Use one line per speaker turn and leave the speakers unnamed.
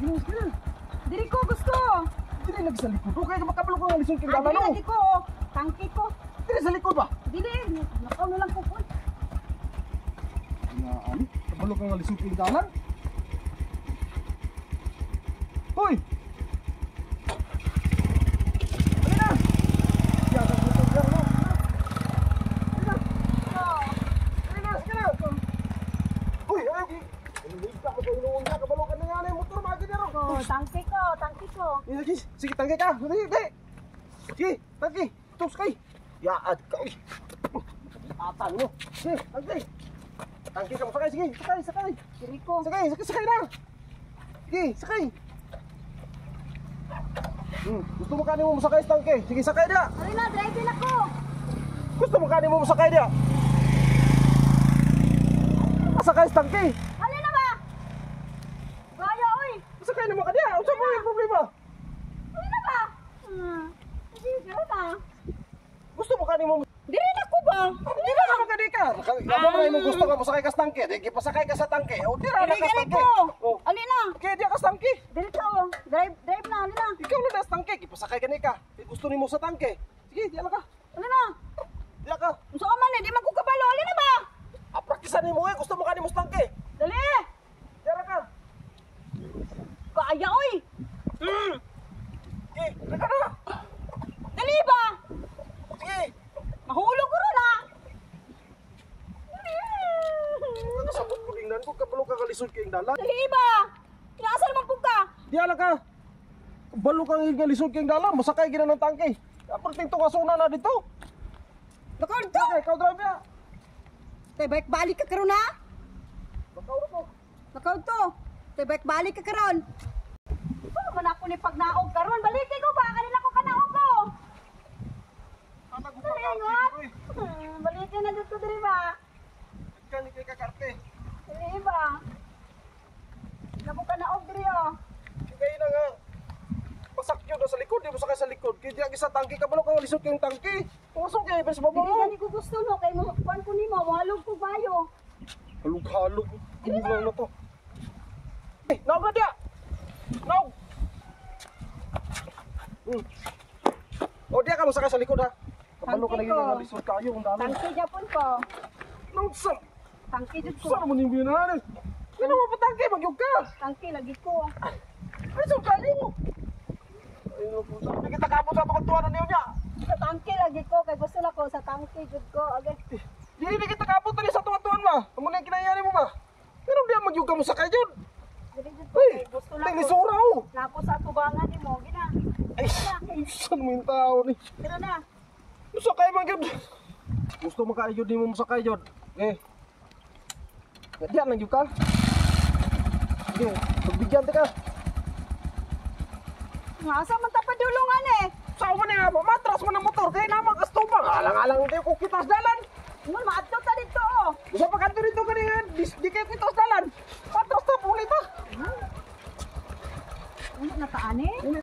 Sige na, sige na.
Diri ko gusto.
Dili lagi sa likod. Okay, makabalo ko nga lisod kay
Ah,
dalan
dili
no.
lagi ko. Oh. Tangki ko.
Dili sa likod ba?
Dili, nakaw na lang ko. Uy.
Nga ani, kabalo ka nga lisod kay dalan. Hoy! Dali na! Ya, sa motor yan, no? Dali na!
Oh.
Dali na, sige na! Hoy, ayaw! Ano ka inuun ka, kabalo ka na nga na yung motor, magi na ro.
Oh, tangki ko, tangki ko.
Sige, sige, tangke ka. Sige, sige. Sige, tangke. Tos kay. Yaad ka, uy. Atan mo. Sige, tangke. Tangke ka mo, sakay, sige, sakay, sakay.
Diri ko.
Sakay, sakay, sakay na. Sige, sakay. Gusto mo kanin mo sakay sa tangke? Sige, sakay dia.
Dali na, drive na ko.
Gusto mo kanin mo sakay dia? Sakay sa tangke.
Hali na ba? Gaya, oy.
Sakay na mo ka dia. Unsa mo yung problema?
Hali na ba? Sige, gano'n na.
Gusto mo kanin mo
Diri na ko ba?
Di na ka magkadi ka. Amo na imong gusto ka mosakay ka sa tangke. Di gipasakay ka sa tangke. O di ra na
Diri
ka sa
gani
tangke.
ko.
Oh.
Ali na.
Kaya di ka sa tangke.
Diri ka oh. Drive, drive na, ali na.
Ikaw na sa tangke, gipasakay ka ni ka. Di gusto nimo sa tangke. Sige, di ka.
Ali na.
Di ka.
Unsa ka man eh, di man ko kabalo, ali na ba?
Apraktisan nimo eh, gusto mo kanimo sa tangke.
Dali.
Di ra ka.
Kaya oy.
Sige, di ka na.
Dali ba?
Sige.
Mahulog ko ron ah.
Ano sa ko ingnan ko kabalo ka kalisod kay dalan.
Dali ba? Kinasal man pud ka.
Di ala ka. Kabalo ka nga lisod kay dalan, mosakay gina ng tangke. Aperting to kasuna na dito.
Bakaw dito.
Sige, ikaw drive ya.
Tay bike balik ka karon ha.
Bakaw ra ko.
Bakaw to. Tay bike balik ka karon. Saan man ako ni pagnaog karon? Balik ko ba? Kanila ko kanaog ko.
Tatag ko
Dali nga. Balikin na dito diri ba?
Kani kay kakarte.
Dali ba? Nako kanaog diri oh.
Kaya na nga. Pasakyo na sa likod, di mo sakay sa likod. Kaya di sa tangke ka, balok ang lisod kayong tangke. Pumasok kayo, pero sa baba
Dili
mo.
gani ko gusto no kay mo kuan ko nimo, mohalog ko bayo.
Halog-halog. Kulang na to. Eh, naog na diya! Naog! O, diya ka mo sakay sa likod ha. Kabalo ka
Tangke
na yun
ko.
ang lisod kayo. Ang dami.
Tangke japon ko.
Naog sa...
Tangke jud ko.
Saan mo niyong binahan eh? Ano mo pa tangke? Magyog ka!
Tangke lagi ko.
Ay, saan kayo? Ay, naku, sabi kita kabot sa pagkatuwa na niyo niya.
Sa tangke lagi ko kay gusto na ko sa tangke jud ko. Okay.
Dili na kita kabot tali sa tuwa-tuwan ba? Amo na yung kinayari mo ba? Pero di ang magyug ka mo sa kayo.
Dili jud ko
Uy,
kay gusto na
tay
ko.
lisura oh.
Nako sa tubangan nimo gina.
Ay, saan mo yung tao ni?
Pero na.
Musakay man gyud. Gusto mo ka gyud nimo musakay gyud. Eh. Diyan lang gyud ka. Sige, pagbigyan ta ka.
Nga asa man ta padulungan eh.
Sao man nga matras man ang motor kay naman kastubang. Alang-alang kayo kung kitas dalan.
Ingon maadto ta dito oh.
Usa pa kadto dito kani nga, di kayo kitas dalan. Matras ta puli ta.
Ano na ta ani?